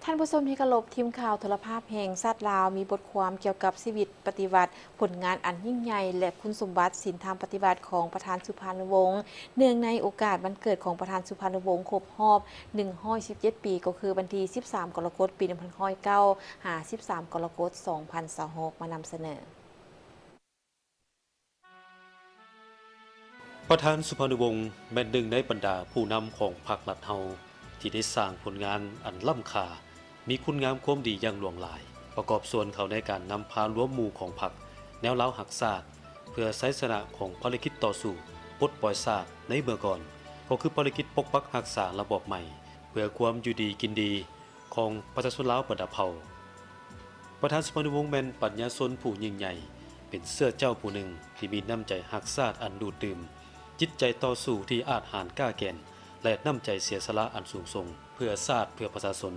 ທ່ານຜູ້ຊົມທີ່ເຄົາລົບ, ທີມຂ່າວໂທລະພາບແຫ່ງຊາດລາວ ມີບົດຄວາມກ່ຽວກັບຊີວິດປະຕິວັດ, ຜົນງານອັນຍິ່ງໃຫຍ່ ແລະ ຄຸນສົມບັດສິນທຳປະຕິວັດຂອງປະທານສຸພານຸວົງ ເນື່ອງໃນໂອກາດວັນເກີດຂອງປະທານສຸພານຸວົງຄົບຮອບໜຶ່ງຮ້ອຍສິບເຈັດປີ, ກໍຄືວັນທີສິບສາມ ກໍລະກົດ ປີໜຶ່ງພັນເກົ້າຮ້ອຍເກົ້າ ຫາ ສິບສາມ ກໍລະກົດ ສອງພັນຊາວຫົກ ມານຳສະເໜີ. ປະທານສຸພານຸວົງແມ່ນໜຶ່ງໃນບັນດາຜູ້ນຳຂອງພັກລັດເຮົາ ທີ່ໄດ້ສ້າງຜົນງານອັນລ້ຳຄ່າ, ມີຄຸນງາມຄວາມດີຢ່າງຫຼວງຫຼາຍ, ປະກອບສ່ວນເຂົ້າໃນການນຳພາລວມໝູ່ຂອງພັກແນວລາວຮັກຊາດ ເພື່ອໄຊຊະນະຂອງພາລະກິດຕໍ່ສູ້ປົດປ່ອຍຊາດໃນເມື່ອກ່ອນ, ກໍຄືພາລະກິດປົກປັກຮັກສາລະບອບໃໝ່ ເພື່ອຄວາມຢູ່ດີກິນດີ ຂອງປະຊາຊົນລາວບັນດາເຜົ່າ. ປະທານສຸພານຸວົງແມ່ນປັນຍາຊົນຜູ້ຍິ່ງໃຫຍ່, ເປັນເຊື້ອເຈົ້າຜູ້ໜຶ່ງທີ່ມີນ້ຳໃຈຮັກຊາດອັນດູດດື່ມ, ຈິດໃຈຕໍ່ສູ້ທີ່ອາດຫານກ້າແກ່ນ ແລະ ນ້ຳໃຈເສຍສະຫຼະອັນສູງສົ່ງເພື່ອຊາດເພື່ອປະຊາຊົນ.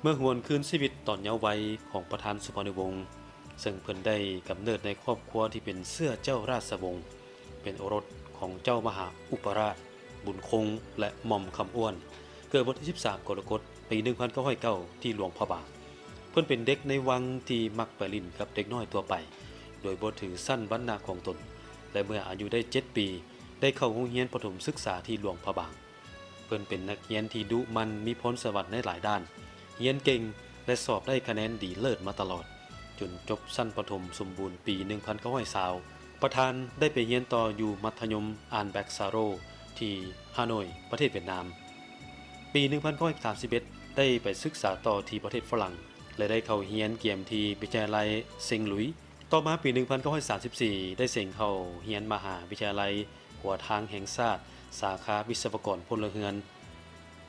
ເມື່ອຫວນຄືນຊີວິດຕອນເຍົາໄວຂອງປະທານສຸພານຸວົງ, ເຊິ່ງເພິ່ນໄດ້ກຳເນີດໃນຄອບຄົວທີ່ເປັນເຊື້ອເຈົ້າລາຊະວົງ, ເປັນໂອລົດຂອງເຈົ້າມະຫາອຸປະລາດ ບຸນຄົງ ແລະ ໝ່ອມຄຳອ້ວນ, ເກີດວັນທີສິບສາມ ກໍລະກົດ ປີໜຶ່ງພັນເກົ້າຮ້ອຍເກົ້າ ທີ່ຫຼວງພະບາງ. ເພິ່ນເປັນເດັກໃນວັງທີ່ມັກໄປຫຼິ້ນກັບເດັກນ້ອຍທົ່ວໄປ, ໂດຍບໍ່ຖືຊັ້ນວັນນະຂອງຕົນ, ແລະ ເມື່ອອາຍຸໄດ້ເຈັດປີ ໄດ້ເຂົ້າໂຮງຮຽນປະຖົມສຶກສາທີ່ຫຼວງພະບາງ. ເພິ່ນເປັນນັກຮຽນທີ່ດຸໝັ່ນ, ມີພອນສະຫວັນໃນຫຼາຍດ້ານ, ຮຽນເກັ່ງ ແລະ ສອບໄດ້ຄະແນນດີເລີດມາຕະຫຼອດ, ຈົນຈົບຊັ້ນປະຖົມສົມບູນປີໜຶ່ງພັນເກົ້າຮ້ອຍຊາວ. ປະທານໄດ້ໄປຮຽນຕໍ່ຢູ່ມັດທະຍົມ Albert Sarro ທີ່ຮາໂນຍ ປະເທດຫວຽດນາມ. ປີໜຶ່ງພັນເກົ້າຮ້ອຍສາມສິບເອັດ ໄດ້ໄປສຶກສາຕໍ່ທີ່ປະເທດຝຣັ່ງ ແລະ ໄດ້ເຂົ້າຮຽນກຽມທີ່ວິທະຍາໄລເຊັງລຸຍ. ຕໍ່ມາປີໜຶ່ງພັນເກົ້າຮ້ອຍສາມສິບສີ່ ໄດ້ເສັງເຂົ້າຮຽນມະຫາວິທະຍາໄລຂົວທາງແຫ່ງຊາດ ສາຂາວິສະວະກອນພົນລະເຮືອນ.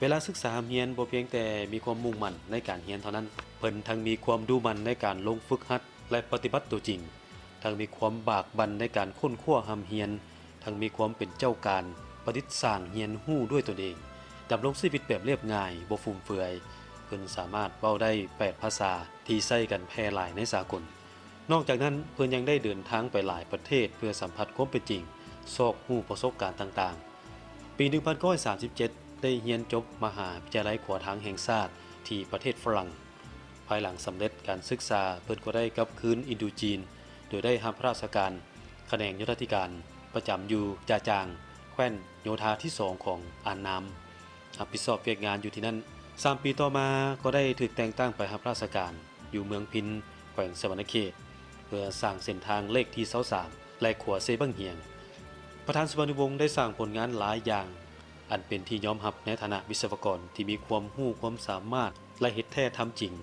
ເວລາສຶກສາຮ່ຳຮຽນບໍ່ພຽງແຕ່ມີຄວາມມຸ່ງໝັ້ນໃນການຮຽນເທົ່ານັ້ນ, ເພິ່ນທັງມີຄວາມດຸໝັ່ນໃນການລົງຝຶກຫັດ ແລະ ປະຕິບັດຕົວຈິງ, ທັງມີຄວາມບາກບັ່ນໃນການຄົ້ນຄວ້າຮ່ຳຮຽນ, ທັງມີຄວາມເປັນເຈົ້າການປະດິດສ້າງຮຽນຮູ້ດ້ວຍຕົນເອງ, ດຳລົງຊີວິດແບບລຽບງ່າຍ, ບໍ່ຟຸມເຟືອຍ. ເພິ່ນສາມາດເວົ້າໄດ້ແປດພາສາທີ່ໃຊ້ກັນແຜ່ຫຼາຍໃນສາກົນ. ນອກຈາກນັ້ນ, ເພິ່ນຍັງໄດ້ເດີນທາງໄປຫຼາຍປະເທດເພື່ອສຳຜັດຄວາມເປັນຈິງ, ຊອກຮູ້ປະສົບການຕ່າງໆ. ປີໜຶ່ງພັນເກົ້າຮ້ອຍສາມສິບເຈັດ ໄດ້ຮຽນຈົບມະຫາວິທະຍາໄລຂົວທາງແຫ່ງຊາດທີ່ປະເທດຝຣັ່ງ. ພາຍຫຼັງສຳເລັດການສຶກສາ, ເພິ່ນກໍໄດ້ກັບຄືນອິນໂດຈີນ ໂດຍໄດ້ຮັບລາຊະການຂະແໜງໂຍທາທິການ ປະຈຳຢູ່ຈາຈາງ ແຂວງໂຍທາທີສອງຂອງອານນາມ, ຮັບຜິດຊອບວຽກງານຢູ່ທີ່ນັ້ນ. ສາມປີຕໍ່ມາກໍໄດ້ຖືກແຕ່ງຕັ້ງໄປຮັບລາຊະການຢູ່ເມືອງພິນ ແຂວງສະຫວັນນະເຂດ ເພື່ອສ້າງເສັ້ນທາງເລກທີຊາວສາມ ແລະ ຂົວເຊບັ້ງຫຽງ. ປະທານສຸພານຸວົງໄດ້ສ້າງຜົນງານຫຼາຍຢ່າງ ອັນເປັນທີ່ຍອມຮັບໃນຖານະວິສະວະກອນທີ່ມີຄວາມຮູ້ຄວາມສາມາດ ແລະ ເຮັດແທ້ທຳຈິງ.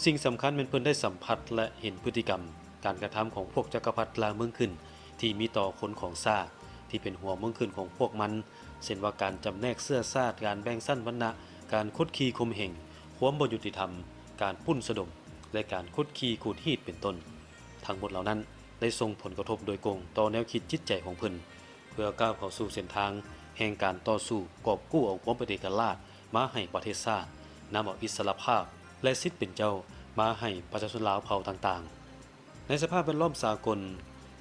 ສິ່ງສຳຄັນແມ່ນເພິ່ນໄດ້ສຳຜັດ ແລະ ເຫັນພຶດຕິກຳການກະທຳຂອງພວກຈັກກະພັດລ່າເມືອງຂຶ້ນ ທີ່ມີຕໍ່ຄົນຂອງຊາດ ທີ່ເປັນຫົວເມືອງຂຶ້ນຂອງພວກມັນ, ເຊັ່ນວ່າການຈຳແນກເຊື້ອຊາດ, ການແບ່ງຊັ້ນວັນນະ, ການກົດຂີ່ຂົ່ມເຫງ, ຄວາມບໍ່ຍຸຕິທຳ, ການປຸ້ນສະດົມ ແລະ ການກົດຂີ່ຂູດຮີດ ເປັນຕົ້ນ. ທັງໝົດເຫຼົ່ານັ້ນໄດ້ສົ່ງຜົນກະທົບໂດຍກົງຕໍ່ແນວຄິດຈິດໃຈຂອງເພິ່ນ ເພື່ອກ້າວເຂົ້າສູ່ເສັ້ນທາງແຫ່ງການຕໍ່ສູ້ກອບກູ້ເອົາຄວາມເປັນເອກະລາດມາໃຫ້ປະເທດຊາດ, ນຳເອົາອິດສະຫຼະພາບ ແລະ ສິດເປັນເຈົ້າມາໃຫ້ປະຊາຊົນລາວເຜົ່າຕ່າງໆ. ໃນສະພາບແວດລ້ອມສາກົນ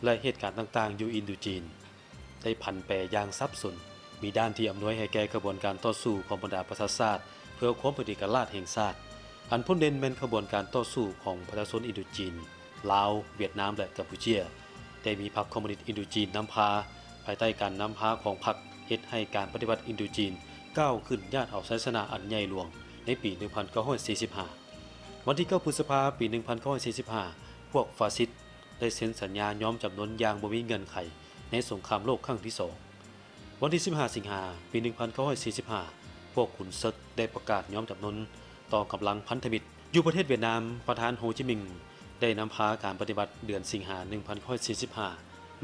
ແລະ ເຫດການຕ່າງໆຢູ່ອິນໂດຈີນ ໄດ້ຜັນແປຢ່າງສັບສົນ, ມີດ້ານທີ່ອຳນວຍໃຫ້ແກ່ຂະບວນການຕໍ່ສູ້ຂອງບັນດາປະຊາຊາດເພື່ອຄວາມເປັນເອກະລາດແຫ່ງຊາດ. ອັນພົ້ນເດັ່ນແມ່ນຂະບວນການຕໍ່ສູ້ຂອງປະຊາຊົນອິນໂດຈີນ, ລາວ, ຫວຽດນາມ ແລະ ກຳປູເຈຍ, ໄດ້ມີພັກຄອມມູນິດອິນໂດຈີນນຳພາ. ພາຍໃຕ້ການນຳພາຂອງພັກ ເຮັດໃຫ້ການປະຕິວັດອິນໂດຈີນກ້າວຂຶ້ນຍາດເອົາໄຊຊະນະອັນໃຫຍ່ຫຼວງໃນປີໜຶ່ງພັນເກົ້າຮ້ອຍສີ່ສິບຫ້າ. ວັນທີເກົ້າ ພຶດສະພາ ປີໜຶ່ງພັນເກົ້າຮ້ອຍສີ່ສິບຫ້າ ພວກຟາຊິດ ໄດ້ເຊັນສັນຍາຍອມຈຳນົນຢ່າງບໍ່ມີເງື່ອນໄຂໃນສົງຄາມໂລກຄັ້ງທີສອງ. ວັນທີສິບຫ້າ ສິງຫາ ປີໜຶ່ງພັນເກົ້າຮ້ອຍສີ່ສິບຫ້າ ພວກຂຸນເສິກໄດ້ປະກາດຍອມຈຳນົນຕໍ່ກຳລັງພັນທະມິດ. ຢູ່ປະເທດຫວຽດນາມ, ປະທານໂຮຈິມິງ ໄດ້ນຳພາການປະຕິວັດເດືອນສິງຫາ ໜຶ່ງພັນເກົ້າຮ້ອຍສີ່ສິບຫ້າ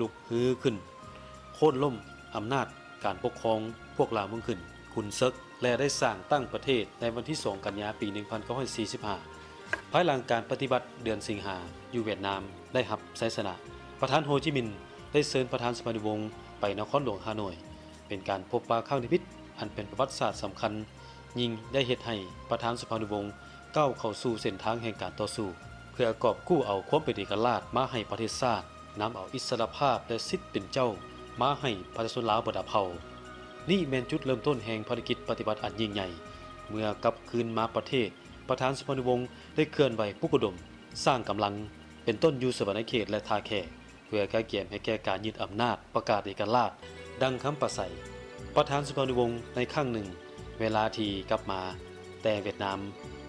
ລຸກຮືຂຶ້ນ ໂຄ່ນລົ້ມອຳນາດການປົກຄອງພວກລ່າເມືອງຂຶ້ນ, ຂຸນເສິກ ແລະ ໄດ້ສ້າງຕັ້ງປະເທດໃນວັນທີສອງ ກັນຍາ ປີໜຶ່ງພັນເກົ້າຮ້ອຍສີ່ສິບຫ້າ. ພາຍຫຼັງການປະຕິວັດເດືອນສິງຫາຢູ່ຫວຽດນາມໄດ້ຮັບໄຊຊະນະ, ປະທານໂຮຈິມິນໄດ້ເຊີນປະທານສຸພານຸວົງໄປນະຄອນຫຼວງຮ່າໂນ້ຍ, ເປັນການພົບປະຄັ້ງທຳອິດອັນເປັນປະຫວັດສາດສຳຄັນ, ຍິ່ງໄດ້ເຮັດໃຫ້ປະທານສຸພານຸວົງ ກ້າວເຂົ້າສູ່ເສັ້ນທາງແຫ່ງການຕໍ່ສູ້ ເພື່ອກອບກູ້ເອົາຄວາມເປັນເອກະລາດມາໃຫ້ປະເທດຊາດ, ນຳເອົາອິດສະຫຼະພາບ ແລະ ສິດເປັນເຈົ້າມາໃຫ້ປະຊາຊົນລາວບັນດາເຜົ່າ. ນີ້ແມ່ນຈຸດເລີ່ມຕົ້ນແຫ່ງພາລະກິດປະຕິວັດອັນຍິ່ງໃຫຍ່. ເມື່ອກັບຄືນມາປະເທດ, ປະທານສຸພານຸວົງ ໄດ້ເຄື່ອນໄຫວປຸກລະດົມ ສ້າງກຳລັງ ເປັນຕົ້ນຢູ່ສະຫວັນນະເຂດ ແລະ ທ່າແຂກ ເພື່ອກະກຽມໃຫ້ແກ່ການຍຶດອຳນາດ ປະກາດເອກະລາດ ດັ່ງຄຳປາໄສ. ປະທານສຸພານຸວົງ ໃນຄັ້ງໜຶ່ງ ເວລາທີ່ກັບມາແຕ່ຫວຽດນາມ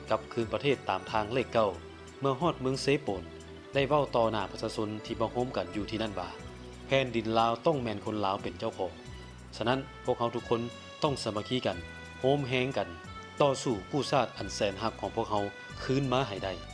ກັບຄືນປະເທດຕາມທາງເລກເກົ້າ ເມື່ອຮອດເມືອງເຊໂປນ ໄດ້ເວົ້າຕໍ່ໜ້າປະຊາຊົນທີ່ມາໂຮມກັນຢູ່ທີ່ນັ້ນວ່າ ແຜ່ນດິນລາວຕ້ອງແມ່ນຄົນລາວເປັນເຈົ້າຂອງ. ສະນັ້ນ ພວກເຮົາທຸກຄົນຕ້ອງສາມັກຄີກັນ, ໂຮມແຮງກັນ, ຕໍ່ສູ້ກູ້ຊາດອັນແສນຮັກຂອງພວກເຮົາຄືນມາໃຫ້ໄດ້.